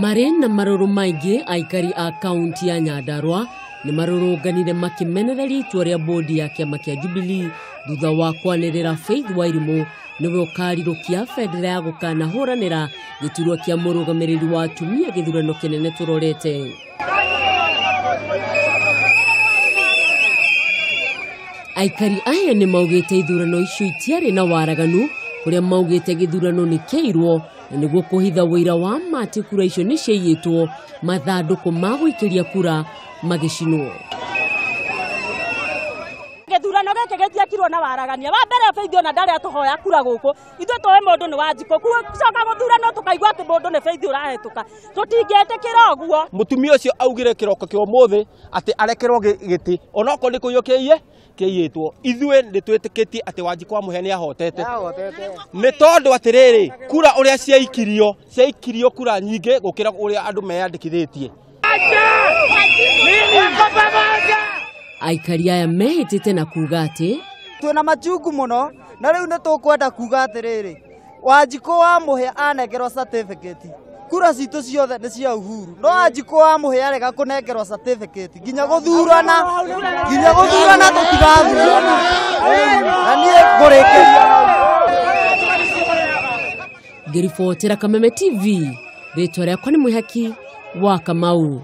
Marĩ na marũrũ maingĩ, aikari a kaunti ya Nyandarua nĩ marũrũnganire makĩmenereria itua rĩa bodi ya kĩama kĩa Jubilee thutha wa kwanĩrĩra Faith Wairimu nĩwe ũkarirũkia bendera ya gũkanahũranĩra gĩturwa kĩa mũrũgamĩrĩri wa atumia gĩthurano kĩnene tũrorete. Aikari aya nĩ maugĩte ithurano icio itiarĩ na waraganu, kũrĩa maugĩte gĩthurano nĩ kĩairwo na nĩguo kũhitha ũira wa ma atĩ kura icio nĩ ciaiyĩtwo, mathandũkũ ma gũikĩria kura magĩcinwo. Gĩthurano gĩkĩ gĩtiekirwo na waragania. Wa mbere Faith ona ndarĩ atũhoya kura gũkũ, ithuĩ tũĩ mũndũ nĩ Wanjikũ, coka gũthurano tũkaigua atĩ mũndũ nĩ Faith ũrahĩtũka, tũtingĩtĩkĩra ũguo. Mũtumia ũcio augire kĩroko kĩa ũmũthĩ atĩ arekerwo gĩtĩ onokorwo nĩ kũiywo kĩiyĩtwo. Ithuĩ nĩ twĩtĩkĩtie atĩ Wanjikũ wa Mũhĩa nĩ ahotete, nĩ tondũ atĩrĩrĩ, kura ũrĩa ciaikirio kura nyingĩ gũkĩra ũrĩa andũ meyandĩkithĩtie. Aikari aya mehĩtĩte na kuga atĩ twĩna machungu mũno, na rĩu nĩ tũkwenda kuga atĩrĩrĩ, Wanjikũ wa Mũhĩa anengerwo certificate, kura citũ ciothe nĩ cia Uhuru, no Wanjikũ wa Mũhĩa arega kũnengerwo certificate nginya gũthurana tũtigathurana, na niĩ ngũrĩkĩria hau. Ngĩribotera Kameme TV, rĩtwa rĩakwa nĩ Mwĩhaki wa Kamau.